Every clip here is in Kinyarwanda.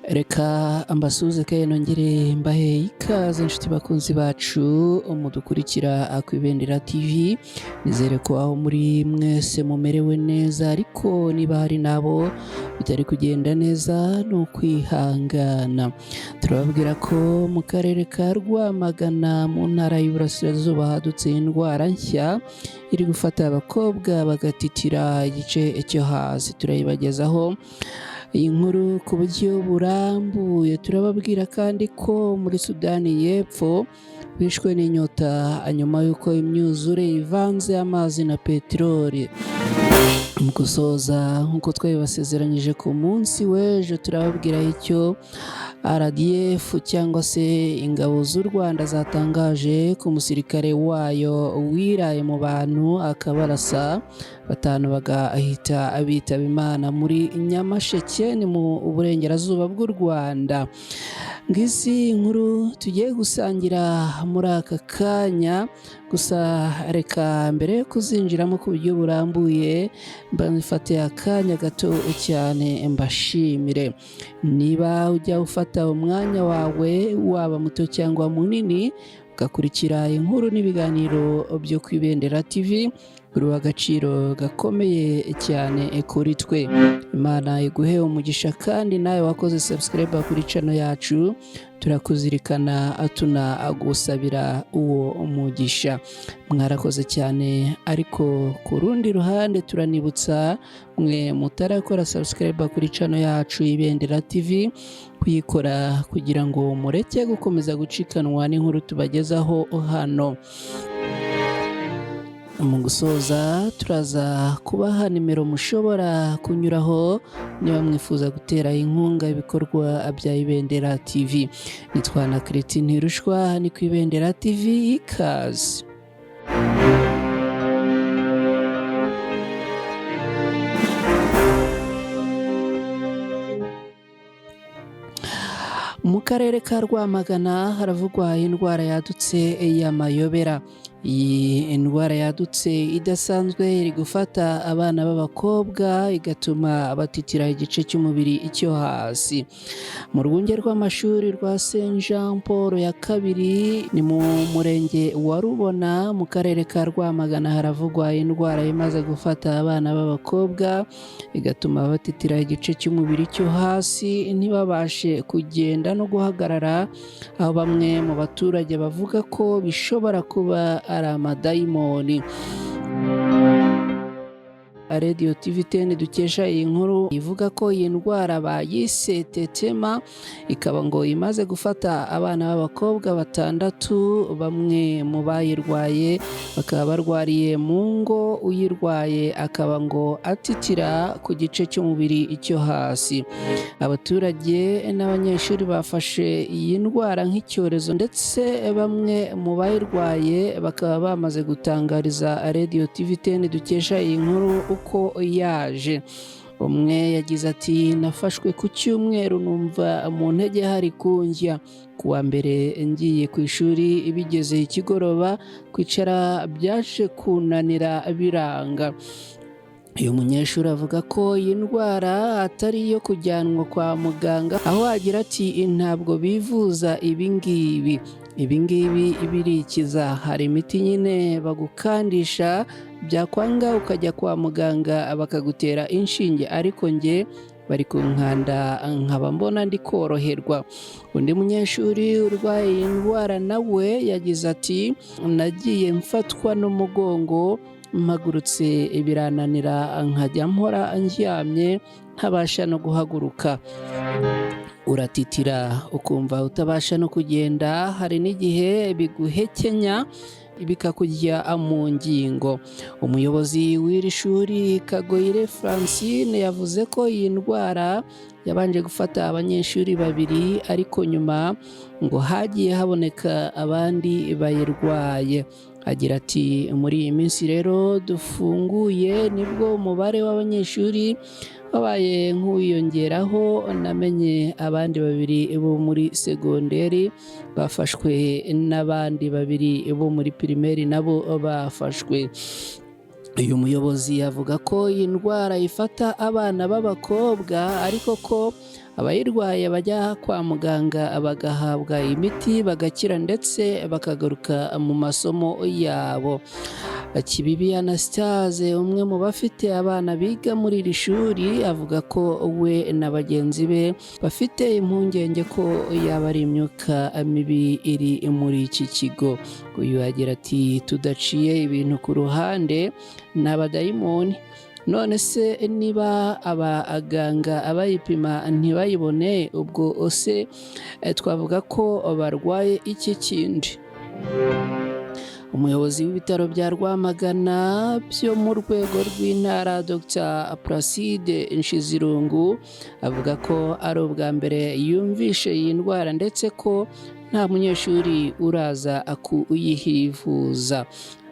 Reka mbasuhuze kandi nongere mbahe ikaze, inshuti bakunzi bacu mudukurikira ku Ibendera TV. Nizere ko aho muri mwese mumerewe neza, ariko niba hari n'abo bitari kugenda neza ni ukwihangana. Turababwira ko mu karere ka Rwamagana mu ntara y'Iburasirazuba hadutse indwara nshya iri gufata abakobwa bagatitira igice cyo hasi. Turayibagezaho iyi nkuru ku buryo burambuye. Turababwira kandi ko muri Sudani y'Epfo bishwe n'inyota nyuma y'uko imyuzure ivanze amazi na peteroli. Mu gusoza, nk'uko twabibasezeranyije ku munsi w'ejo, turababwira icyo RDF cyangwa se ingabo z'u Rwanda zatangaje ku musirikare wayo wiraye mu bantu akabarasa, batanu bagahita bitaba Imana muri Nyamasheke, ni mu burengerazuba bw'u Rwanda. Ngizi inkuru tugiye gusangira muri aka kanya. Gusa reka mbere yo kuzinjiramo ku buryo burambuye mbafatiye akanya gato cyane mbashimire. Niba ujya ufata umwanya wawe, waba muto cyangwa munini, ugakurikira inkuru n'ibiganiro byo ku Ibendera TV, uri agaciro gakomeye cyane kuri twe. Imana iguhe umugisha. Kandi nawe wakoze subscribe kuri channel yacu, turakuzirikana, tunagusabira uwo mugisha. Mwarakoze cyane. Ariko ku rundi ruhande turanibutsa mwe mutarakora subscribe kuri channel yacu Ibendera TV kuyikora kugira ngo mureke gukomeza gucikanwa n'inkuru tubagezaho hano. Mu gusoza, turaza kubaha nimero mushobora kunyuraho niba mwifuza gutera inkunga ibikorwa bya Ibendera TV. Nitwa na Christine Ntirushwa, ni ku Ibendera TV. Ikaze. Mu karere ka Rwamagana haravugwa indwara yadutse y'amayobera. Iyi ndwara yadutse idasanzwe iri gufata abana b'abakobwa, igatuma batitira igice cy'umubiri cyo hasi. Mu rwunge rw'amashuri rwa Saint Jean Paul ya kabiri, ni mu murenge wa Rubona mu karere ka Rwamagana, haravugwa indwara imaze gufata abana b'abakobwa, igatuma batitira igice cy'umubiri cyo hasi, ntibabashe kugenda no guhagarara, aho bamwe mu baturage bavuga ko bishobora kuba ari amadayimoni. Radio TV 10 dukesha iyi nkuru ivuga ko iyi ndwara bayise tetema, ikaba ngo imaze gufata abana b'abakobwa batandatu. Bamwe mu bayirwaye bakaba barwariye mu ngo, uyirwaye akaba ngo atitira ku gice cy'umubiri cyo hasi. Abaturage n'abanyeshuri bafashe iyi ndwara nk'icyorezo, ndetse bamwe mu bayirwaye bakaba bamaze gutangariza Radio TV 10 dukesha iyi nkuru uko yaje. Umwe yagize ati: "Nafashwe ku cyumweru, numva mu ntege hari kundya. Ku wa mbere ngiye ku ishuri, bigeze ikigoroba kwicara byaje kunanira biranga." Uyu munyeshuri avuga ko iyi ndwara atari iyo kujyanwa kwa muganga, aho agira ati: "Ntabwo bivuza ibingibi, ibingibi birikiza. Hari imiti nyine bagukandisha, byakwanga ukajya kwa muganga bakagutera inshinge, ariko njye bari kunkanda nkaba mbona ndi koroherwa." Undi munyeshuri urwaye iyi ndwara nawe yagize ati: "Nagiye mfatwa n'umugongo, mpagurutse birananira, nkajya mpora ndyamye ntabasha no guhaguruka. Uratitira ukumva utabasha no kugenda, hari n'igihe biguhekenya bikakujya mu ngingo." Umuyobozi w'iri shuri, Kagoyire Francine, yavuze ko iyi ndwara yabanje gufata abanyeshuri babiri, ariko nyuma ngo hagiye haboneka abandi bayirwaye. Agira ati: "Muri iyi minsi rero dufunguye nibwo umubare w'abanyeshuri wabaye nk'uwiyongeraho. Namenye abandi babiri bo muri segonderi bafashwe, n'abandi babiri bo muri pirimeri nabo bafashwe." Uyu muyobozi avuga ko iyi ndwara ifata abana b'abakobwa, ariko ko abayirwaye bajya kwa muganga bagahabwa imiti bagakira, ndetse bakagaruka mu masomo yabo. Kibibi Anastase, umwe mu bafite abana biga muri iri shuri, avuga ko we na bagenzi be bafite impungenge ko yaba ari imyuka mibi iri muri iki kigo. Uyu agira ati: "Tudaciye ibintu ku ruhande, ni abadayimoni. None se niba abaganga abayipima ntibayibone, ubwo se twavuga ko barwaye iki kindi?" Umuyobozi w'ibitaro bya Rwamagana byo mu rwego rw'intara, Dr Placide Nshizirungu, avuga ko ari ubwa mbere yumvishe iyi ndwara, ndetse ko nta munyeshuri uraza kuyihivuza.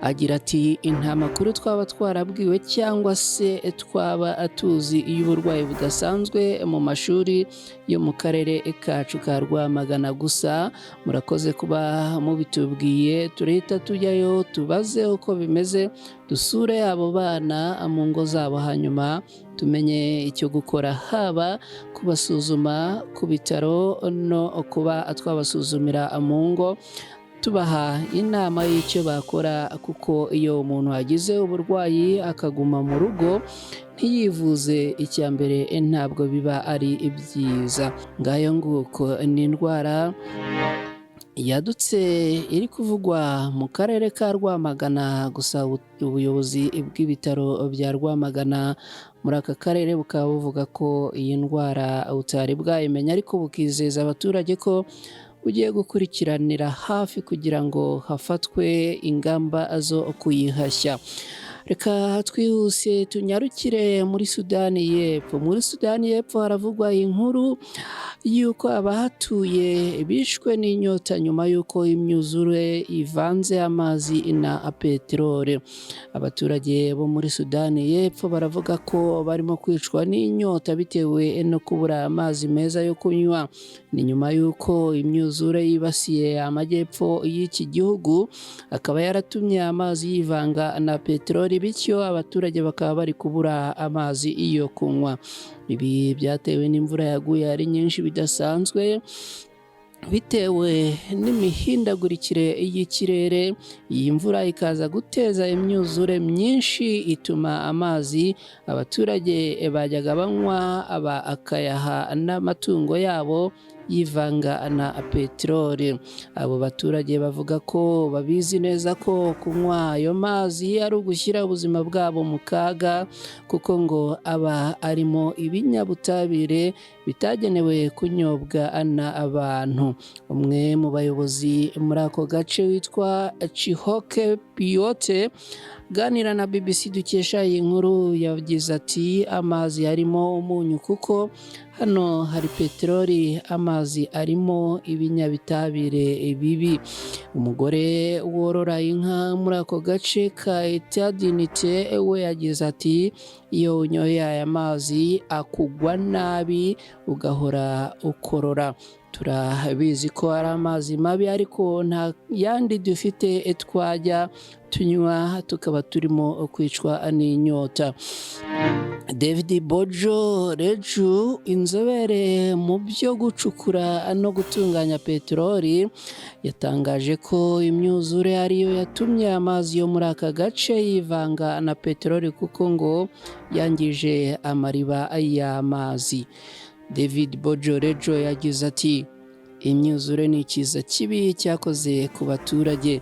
Agira ati: "Nta makuru twaba twarabwiwe cyangwa se twaba tuzi y'uburwayi budasanzwe mu mashuri yo mu karere kacu ka Rwamagana. Gusa murakoze kuba mubitubwiye, turahita tujyayo tubaze uko bimeze, dusure abo bana mu ngo zabo, hanyuma tumenye icyo gukora, haba kubasuzuma ku bitaro no kuba twabasuzumira mu ngo, tubaha inama y'icyo bakora, kuko iyo umuntu agize uburwayi akaguma mu rugo ntiyivuze, icya mbere ntabwo biba ari byiza." Ngayo nguko, ni indwara yadutse iri kuvugwa mu karere ka Rwamagana. Gusa ubuyobozi bw'ibitaro bya Rwamagana muri aka karere bukaba buvuga ko iyi ndwara butari bwayimenya, ariko bukizeza abaturage ko ugiye gukurikiranira hafi kugira ngo hafatwe ingamba zo kuyihashya. Reka twihuse tunyarukire muri Sudani y'Epfo. Muri Sudani y'Epfo haravugwa inkuru y'uko abahatuye bishwe n'inyota nyuma y'uko imyuzure ivanze amazi na peteroli. Abaturage bo muri Sudani y'Epfo baravuga ko barimo kwicwa n'inyota bitewe no kubura amazi meza yo kunywa. Ni nyuma y'uko imyuzure yibasiye amajyepfo y'iki gihugu, akaba yaratumye amazi yivanga na peteroli, bityo abaturage bakaba bari kubura amazi yo kunywa. Ibi byatewe n'imvura yaguye ari nyinshi bidasanzwe bitewe n'imihindagurikire y'ikirere. Iyi mvura ikaza guteza imyuzure myinshi, ituma amazi abaturage bajyaga banywa aba akayaha n'amatungo yabo yivanga na peteroli. Abo baturage bavuga ko babizi neza ko kunywa ayo mazi ari ugushyira ubuzima bwabo mu kaga, kuko ngo aba arimo ibinyabutabire bitagenewe kunyobwa n'abantu. Umwe mu bayobozi muri ako gace witwa Chihoke Piyote, aganira na BBC dukesha iyi nkuru, yagize ati: "Amazi arimo umunyu kuko hano hari peteroli, amazi arimo ibinyabitabire bibi." Umugore worora inka muri ako gace ka Etadinite we yagize ati: "Iyo unyoye aya mazi akugwa nabi, ugahora ukorora. Turabizi ko ari amazi mabi, ariko nta yandi dufite twajya tunywa, tukaba turimo kwicwa n'inyota." David Bojo Reju, inzobere mu byo gucukura no gutunganya peteroli, yatangaje ko imyuzure ariyo yatumye amazi yo muri aka gace yivanga na peteroli, kuko ngo yangije amariba y'amazi. David Bojo Rejo yagize ati: "Imyuzure ni ikiza kibi cyakoze ku baturage.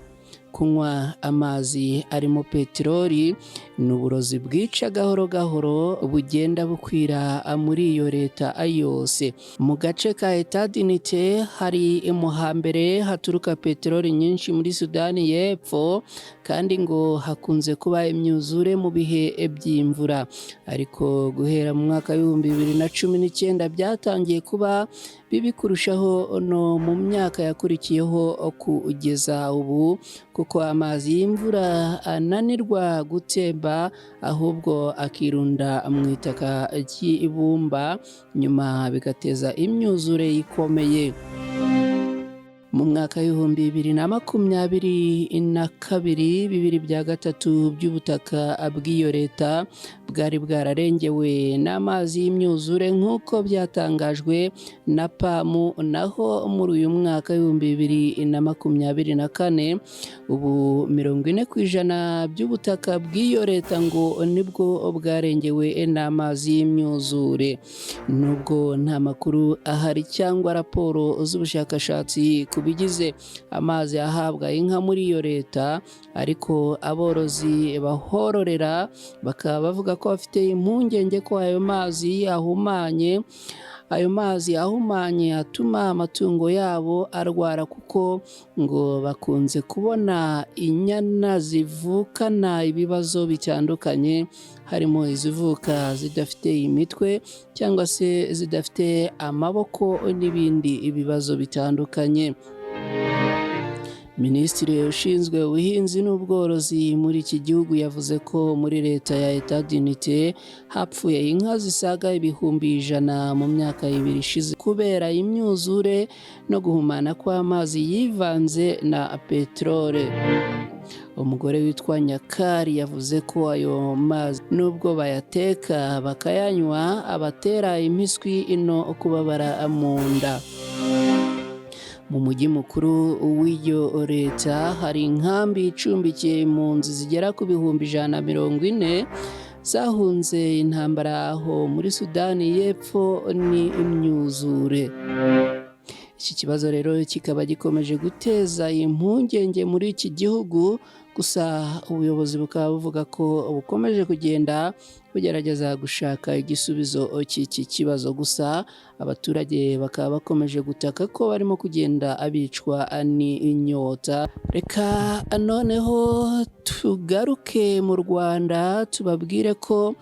Kunywa amazi arimo peteroli ni uburozi bwica gahoro gahoro, bugenda bukwira muri iyo leta yose." Mu gace ka Etadinite hari mu hambere haturuka peteroli nyinshi muri Sudani y'Epfo, kandi ngo hakunze kuba imyuzure mu bihe by'imvura. Ariko guhera mu mwaka w'2019 byatangiye kuba bibi kurushaho, no mu myaka yakurikiyeho kugeza ubu, kuko amazi y'imvura ananirwa gutemba, ahubwo akirunda mu itaka ry'ibumba, nyuma bigateza imyuzure ikomeye. Mu mwaka w'2022, 2/3 by'ubutaka bw'iyo leta bwari bwararengewe n'amazi y'imyuzure, nk'uko byatangajwe na PAM. Naho muri uyu mwaka w'2024, ubu 40% by'ubutaka bw'iyo leta ngo nibwo bwarengewe n'amazi y'imyuzure. Nubwo nta makuru ahari cyangwa raporo z'ubushakashatsi ku bigize amazi ahabwa inka muri iyo leta, ariko aborozi bahororera bakaba bavuga ko bafite impungenge ko ayo mazi ahumanye atuma amatungo yabo arwara, kuko ngo bakunze kubona inyana zivukana ibibazo bitandukanye, harimo izivuka zidafite imitwe cyangwa se zidafite amaboko n'ibindi bibazo bitandukanye. Minisitiri ushinzwe ubuhinzi n'ubworozi muri iki gihugu yavuze ko muri leta ya Etat d'Unité hapfuye inka zisaga 100,000 mu myaka 2 ishize kubera imyuzure no guhumana kw'amazi yivanze na peteroli. Umugore witwa Nyakari yavuze ko ayo mazi, nubwo bayateka bakayanywa, abatera impiswi no kubabara mu nda. Mu mujyi mukuru w'iyo leta hari inkambi icumbikiye impunzi zigera ku 140,000 zahunze intambara aho muri Sudani y'Epfo n'imyuzure. Iki kibazo rero kikaba gikomeje guteza impungenge muri iki gihugu, gusa ubuyobozi bukaba buvuga ko bukomeje kugenda bugerageza gushaka igisubizo cy'iki kibazo. Gusa abaturage bakaba bakomeje gutaka ko barimo kugenda abicwa n'inyota. Reka noneho tugaruke mu Rwanda, tubabwire ko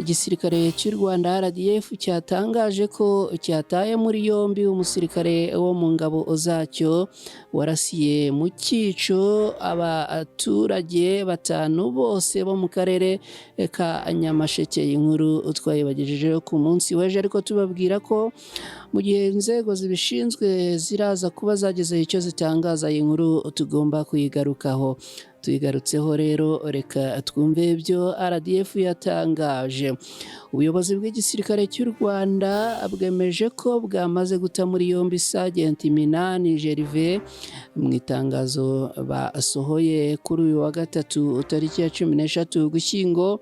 igisirikare cy'u Rwanda RDF cyatangaje ko cyataye muri yombi umusirikare wo mu ngabo zacyo warasiye mu cyico abaturage batanu bose bo mu karere ka Nyamasheke. Inkuru twayibagejejeho ku munsi w'ejo, ariko tubabwira ko mu gihe inzego zibishinzwe ziraza kuba zageze icyo zitangaza, iyi nkuru tugomba kuyigarukaho. Tuyigarutseho rero, reka twumve ibyo RDF yatangaje. Ubuyobozi bw'igisirikare cy'u Rwanda bwemeje ko bwamaze guta muri yombi Sergeant Minani Gervais. Mu itangazo basohoye kuri uyu wa gatatu, tariki ya 13 Ugushyingo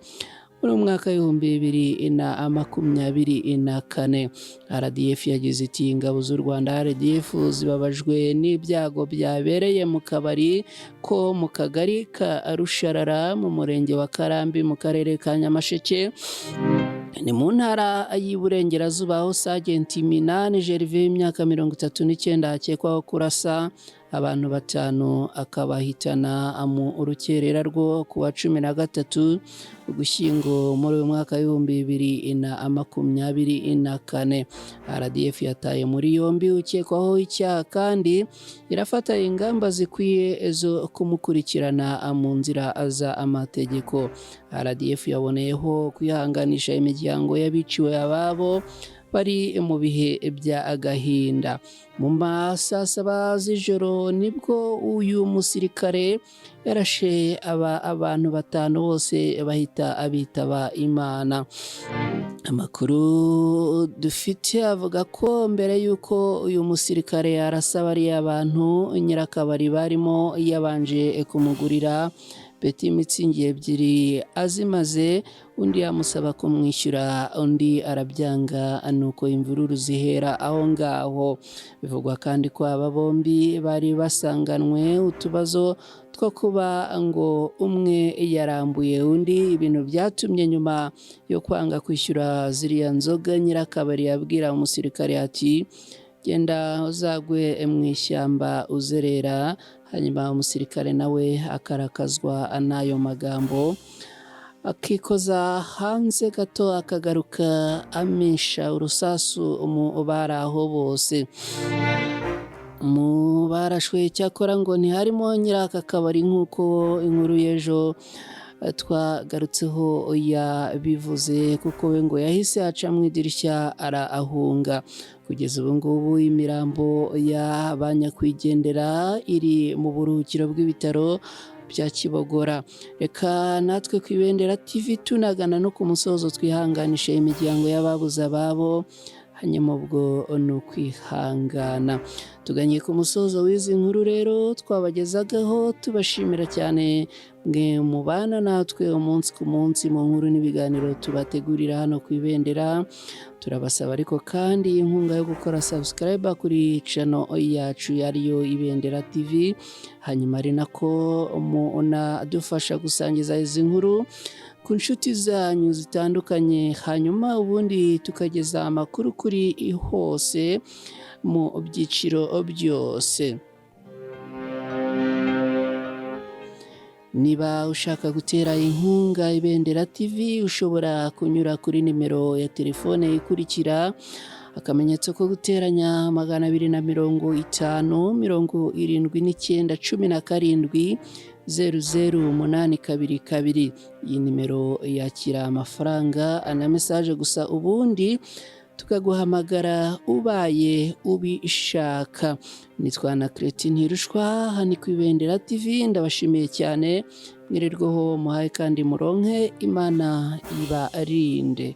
muri mwaka w'2024, RDF yagize iti: "Ingabo z'u Rwanda RDF zibabajwe n'ibyago byabereye mu kabari ko mu kagari ka Rusharara, mu murenge wa Karambi, mu karere ka Nyamasheke, ni mu ntara y'Iburengerazuba, aho Sergeant Minani Gervais w'imyaka 39 akekwaho kurasa abantu batanu akabahitana mu urukerera rwo ku wa 13 Ugushyingo muri uyu mwaka w'2024." RDF yataye muri yombi ukekwaho icyaha kandi irafata ingamba zikwiye zo kumukurikirana mu nzira z'amategeko. RDF yaboneyeho kwihanganisha imiryango y'abiciwe ababo bari mu bihe by'agahinda. Mu ma saa saba z'ijoro nibwo uyu musirikare yarashe aba abantu batanu bose bahita abitaba Imana. Amakuru dufite avuga ko mbere y'uko uyu musirikare arasa bariya bantu, nyirakabari barimo yabanje kumugurira petit Mützig ebyiri, azimaze undi amusaba kumwishyura, undi arabyanga, nuko imvururu zihera aho ngaho. Bivugwa kandi ko aba bombi bari basanganwe utubazo two kuba ngo umwe yarambuye undi, ibintu byatumye nyuma yo kwanga kwishyura ziriya nzoga nyirakabari yabwira umusirikare ati: "Genda uzagwe mu ishyamba uzerera." Hanyuma umusirikare nawe akarakazwa n'ayo magambo, akikoza hanze gato, akagaruka amisha urusasu mu bari aho bose. Mu barashwe cyakora ngo ntiharimo nyiri aka kabari, nk'uko inkuru y'ejo twagarutseho yabivuze, kuko we ngo yahise aca mu idirishya arahunga. Kugeza ubu ngubu imirambo ya ba nyakwigendera iri mu buruhukiro bw'ibitaro bya Kibogora. Reka natwe ku Ibendera TV tunagana no ku musozo, twihanganishe imiryango y'ababuze ababo, hanyuma ubwo ni ukwihangana. Tuganye ku musozo w'izi nkuru rero twabagezagaho, tubashimira cyane mwe mubana natwe umunsi ku munsi mu nkuru n'ibiganiro tubategurira hano ku Ibendera. Turabasaba ariko kandi inkunga yo gukora subscribe kuri channel yacu ariyo Ibendera TV, hanyuma ari nako munadufasha gusangiza izi nkuru ku nshuti zanyu zitandukanye, hanyuma ubundi tukageza amakuru kuri hose mu byiciro byose. Niba ushaka gutera inkunga Ibendera TV, ushobora kunyura kuri nimero ya telefone ikurikira: akamenyetso ko guteranya 250 79 17 00 822. Iyi nimero yakira amafaranga na message gusa, ubundi tukaguhamagara ubaye ubishaka. Nitwa na Cretin Ntirushwa, hano ku Ibendera TV. Ndabashimiye cyane, mwirirweho muhaye kandi muronke, Imana ibarinde.